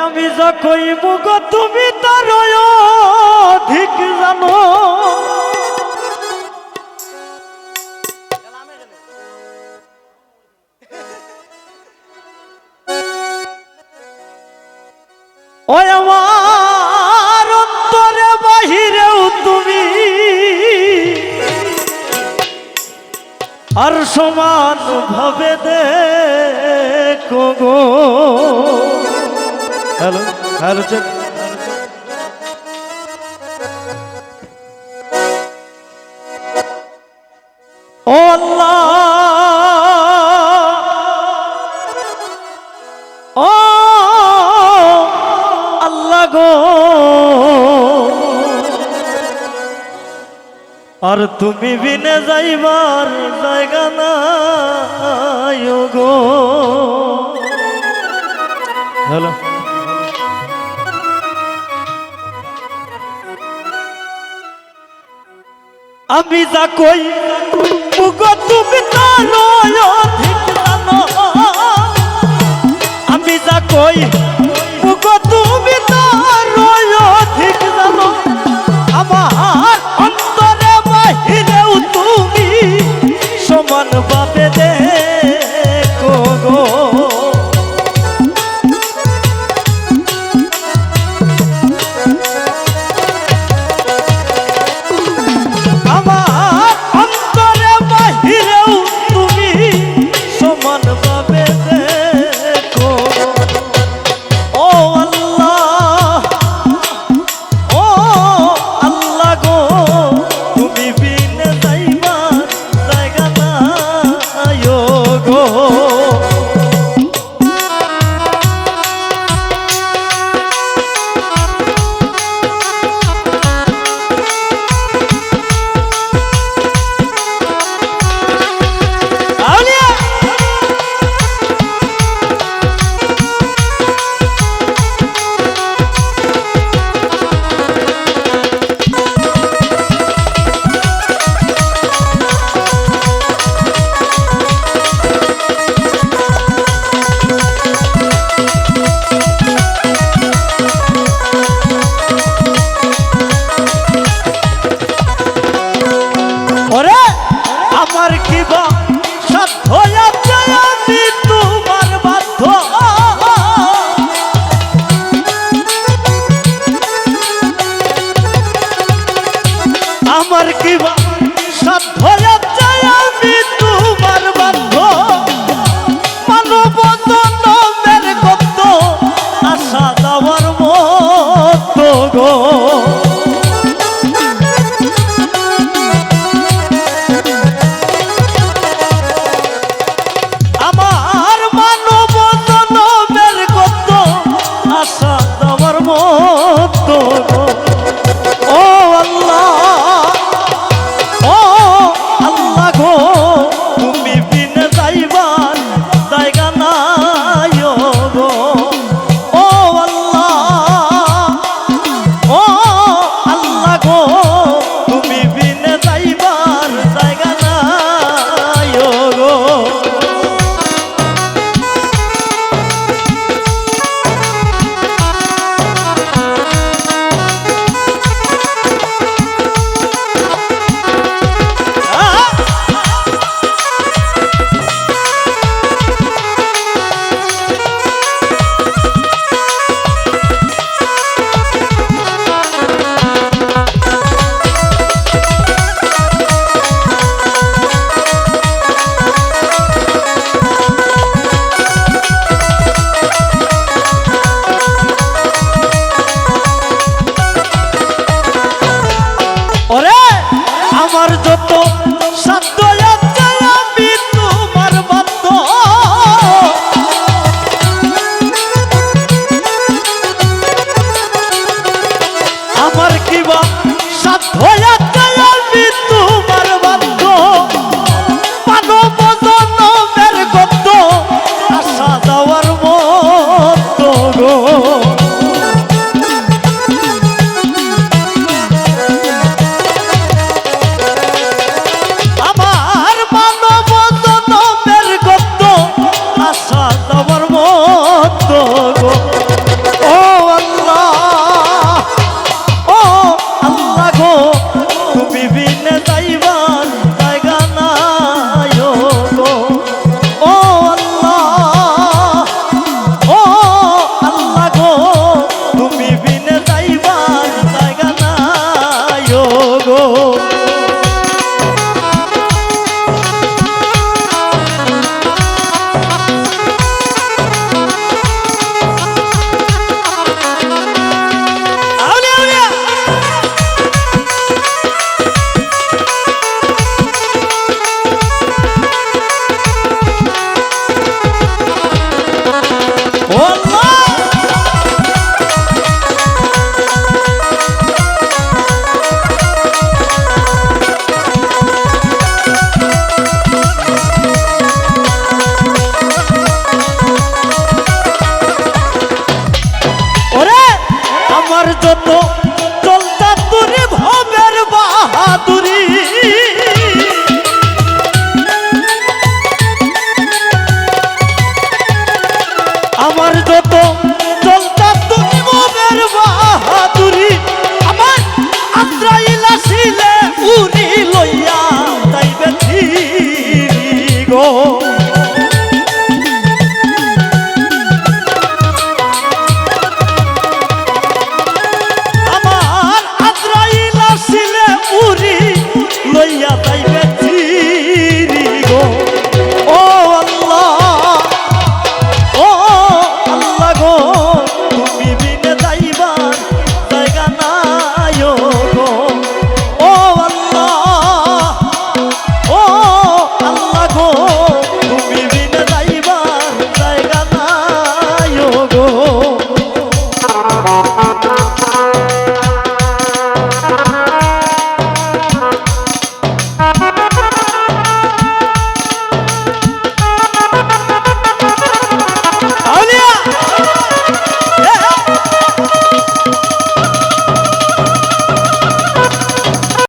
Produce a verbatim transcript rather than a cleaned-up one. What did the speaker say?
আমি যা কইমু গো তুমি তার অধিক জানো। ওই আমার অন্তরে বাহিরেও তুমি আর সমান ভাবে দেখো গো। Hello, hello, check. ও আল্লাহ, ও আল্লাহ গো, আর তুমি বিনে যাইবার জায়গা নাই গো। হ্যালো। আমি যা কইমু গো তুমি তার অধিক জানো। আমি যা কইমু গো তুমি তার অধিক জানো। আমার অন্তরে বাহিরেও তুমি সমান ভাবে দেখো গো। আমার অন্তরে বাহিরেও তুমি সমান ভাবে দেখো। ও আল্লাহ, ও আল্লাহ গো, তুমি বিনে যাইবার জায়গা নাই গো। ওরে, আমার কিবা সাধ্য আছে আমি তোমার বাধ্য। আমার কিবা সাধ্য আছে আমি তোমার বাধ্য। মানব জনমের কত আসা যাওয়ার মতো গো। আমার মানব জনমের কত আসা যাওয়ার মতো গো। ও আল্লাহ, ও আল্লাহ গো, তুমি বিনে যাইবার জায়গা নাই গো। ও আল্লাহ, ও আল্লাহ গো, তুমি বিনে যাইবার জায়গা নাই গো। আর যত